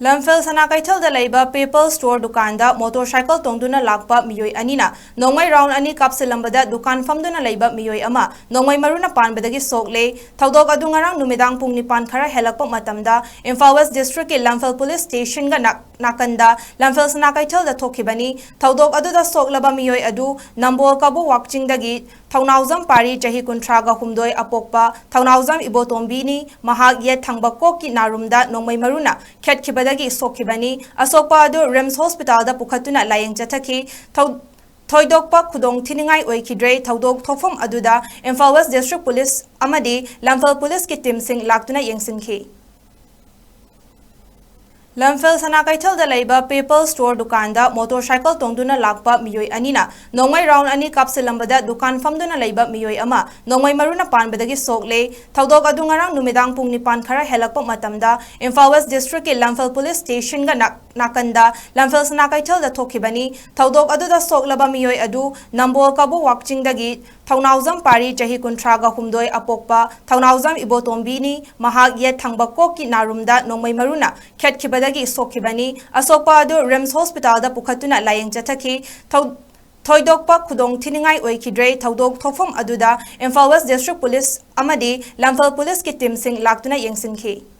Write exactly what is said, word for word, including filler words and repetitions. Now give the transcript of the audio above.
ꯂꯝꯐꯦꯜ ꯁꯅꯥ ꯀꯩꯊꯦꯜꯗ ꯂꯩꯕ ꯄꯤꯄꯜ ꯁ꯭ꯇꯣꯔ ꯗꯨꯀꯥꯟꯗ ꯃꯣꯇꯣꯔ ꯁꯥꯏꯀꯜ ꯇꯣꯡꯗꯨꯅ ꯂꯥꯛꯄ ꯃꯤꯑꯣꯏ ꯑꯅꯤꯅ ꯅꯣꯡꯃꯩ ꯔꯥꯎꯟ ꯑꯅꯤ ꯀꯥꯞꯁꯤꯜꯂꯝꯕꯗ ꯗꯨꯀꯥꯟ ꯐꯝꯗꯨꯅ ꯂꯩꯕ ꯃꯤꯑꯣꯏ ꯑꯃ ꯅꯣꯡꯃꯩ ꯃꯔꯨꯅ ꯄꯥꯟꯕꯗꯒꯤ ꯁꯣꯛꯂꯦ꯫ ꯊꯧꯗꯣꯛ ꯑꯗꯨ ꯉꯔꯥꯡ ꯅꯨꯃꯤꯗꯥꯡ ꯄꯨꯡ ꯅꯤꯄꯥꯟ ꯈꯔ ꯍꯦꯜꯂꯛꯄ ꯃꯇꯝꯗ ꯏꯝꯐꯥꯜ ꯋꯦꯁ ꯗꯤꯁꯇ꯭ꯔꯤꯛꯀꯤ ꯂꯝꯐꯦꯜ ꯄꯨꯂꯤꯁ ꯁ꯭ꯇꯦꯁꯟꯒ ꯅꯥꯛ-, ꯅꯥꯀꯟꯗ ꯂꯝꯐꯦꯜ ꯁꯅꯥ ꯀꯩꯊꯦꯜꯗ ꯊꯣꯛꯈꯤꯕꯅꯤ꯫ ꯊꯧꯗꯣꯛ ꯑꯗꯨꯗ ꯁꯣꯛꯂꯕ ꯃꯤꯑꯣꯏ ꯑꯗꯨ ꯅꯝꯕꯣꯜ ꯀꯕꯣꯛ ꯋꯥꯛꯆꯤꯡꯗꯒꯤ ꯊꯧꯅꯥꯎꯖꯝ ꯄꯥꯔꯤ, ꯆꯍꯤ ꯀꯨꯟꯊ꯭ꯔꯥꯒ ꯍꯨꯝꯗꯣꯏ, ꯑꯄꯣꯛꯄ ꯊꯧꯅꯥꯎꯖꯝ ꯏꯕꯣꯇꯣꯝꯕꯤꯅꯤ꯫ ꯃꯍꯥꯛ ꯌꯦꯠ ꯊꯪꯕ ꯀꯣꯛꯀꯤ ꯅꯥꯔꯨꯝꯗ ꯅꯣꯡꯃꯩ ꯃꯔꯨꯅ ꯈꯦꯠꯈꯤꯕꯗꯒꯤ ꯁꯣꯛꯈꯤꯕꯅꯤ꯫ ꯑꯁꯣꯛꯄ ꯑꯗꯨ ꯔꯤꯝꯁ ꯍꯣꯁꯄꯤꯇꯥꯜꯗ ꯄꯨꯈꯠꯇꯨꯅ ꯂꯥꯌꯦꯡ ꯆꯠꯊꯈꯤ꯫ ꯊꯧ-, ꯊꯣꯏꯗꯣꯛꯄ ꯈꯨꯗꯣꯡ ꯊꯤꯅꯤꯡꯉꯥꯏ ꯑꯣꯏꯈꯤꯗ꯭ꯔꯦ꯫ ꯊꯧꯗꯣꯛ ꯊꯣꯛꯐꯝ ꯑꯗꯨꯗ ꯏꯝꯐꯥꯜ ꯋꯦꯁ ꯗꯤꯁꯇ꯭ꯔꯤꯛ ꯄꯨꯂꯤꯁ ꯑꯃꯗꯤ ꯂꯝꯐꯦꯜ ꯄꯨꯂꯤꯁꯀꯤ ꯇꯤꯝꯁꯤꯡ ꯂꯥꯛꯇꯨꯅ ꯌꯦꯡꯁꯤꯟꯈꯤ꯫ ꯂꯝꯐꯦꯜ ꯁꯅꯥ ꯀꯩꯊꯦꯜꯗ ꯂꯩꯕ ꯄꯤꯄꯜ ꯁ꯭ꯇꯣꯔ ꯗꯨꯀꯥꯟꯗ ꯃꯣꯇꯣꯔ ꯁꯥꯏꯀꯜ ꯇꯣꯡꯗꯨꯅ ꯂꯥꯛꯄ ꯃꯤꯑꯣꯏ ꯑꯅꯤꯅ ꯅꯣꯡꯃꯩ ꯔꯥꯎꯟ ꯑꯅꯤ ꯀꯥꯞꯁꯤꯜꯂꯝꯕꯗ ꯗꯨꯀꯥꯟ ꯐꯝꯗꯨꯅ ꯂꯩꯕ ꯃꯤꯑꯣꯏ ꯑꯃ ꯅꯣꯡꯃꯩ ꯃꯔꯨꯅ ꯄꯥꯟꯕꯗꯒꯤ ꯁꯣꯛꯂꯦ꯫ ꯊꯧꯗꯣꯛ ꯑꯗꯨ ꯉꯔꯥꯡ ꯅꯨꯃꯤꯗꯥꯡ ꯄꯨꯡ ꯅꯤꯄꯥꯟ ꯈꯔ ꯍꯦꯜꯂꯛꯄ ꯃꯇꯝꯗ ꯏꯝꯐꯥꯜ ꯋꯦꯁ ꯗꯤꯁꯇ꯭ꯔꯤꯛꯀꯤ ꯂꯝꯐꯦꯜ ꯄꯨꯂꯤꯁ ꯁ꯭ꯇꯦꯁꯟꯒ ꯅꯥꯛ-, ꯅꯥꯀꯟꯗ ꯂꯝꯐꯦꯜ ꯁꯅꯥ ꯀꯩꯊꯦꯜꯗ ꯊꯣꯛꯈꯤꯕꯅꯤ꯫ ꯊꯧꯗꯣꯛ ꯑꯗꯨꯗ ꯁꯣꯛꯂꯕ ꯃꯤꯑꯣꯏ ꯑꯗꯨ ꯅꯝꯕꯣꯜ ꯀꯕꯣꯛ ꯋꯥꯛꯆꯤꯡꯗꯒꯤ ꯊꯧꯅꯥꯎꯖꯝ ꯄꯥꯔꯤ, ꯆꯍꯤ ꯀꯨꯟꯊ꯭ꯔꯥꯒ ꯍꯨꯝꯗꯣꯏ, ꯑꯄꯣꯛꯄ ꯊꯧꯅꯥꯎꯖꯝ ꯏꯕꯣꯇꯣꯝꯕꯤꯅꯤ꯫ ꯃꯍꯥꯛ ꯌꯦꯠ ꯊꯪꯕ ꯀꯣꯛꯀꯤ ꯅꯥꯔꯨꯝꯗ ꯅꯣꯡꯃꯩ ꯃꯔꯨꯅ ꯈꯦꯠꯈꯤꯕꯗꯒꯤ ꯁꯣꯛꯈꯤꯕꯅꯤ꯫ ꯑꯁꯣꯛꯄ ꯑꯗꯨ ꯔꯤꯝꯁ ꯍꯣꯁꯄꯤꯇꯥꯜꯗ ꯄꯨꯈꯠꯇꯨꯅ ꯂꯥꯌꯦꯡ ꯆꯠꯊꯈꯤ꯫ ꯊꯧ-, ꯊꯣꯏꯗꯣꯛꯄ ꯈꯨꯗꯣꯡ ꯊꯤꯅꯤꯡꯉꯥꯏ ꯑꯣꯏꯈꯤꯗ꯭ꯔꯦ꯫ ꯊꯧꯗꯣꯛ ꯊꯣꯛꯐꯝ ꯑꯗꯨꯗ ꯏꯝꯐꯥꯜ ꯋꯦꯁ ꯗꯤꯁꯇ꯭ꯔꯤꯛ ꯄꯨꯂꯤꯁ ꯑꯃꯗꯤ ꯂꯝꯐꯦꯜ ꯄꯨꯂꯤꯁꯀꯤ ꯇꯤꯝꯁꯤꯡ ꯂꯥꯛꯇꯨꯅ ꯌꯦꯡꯁꯤꯟꯈꯤ꯫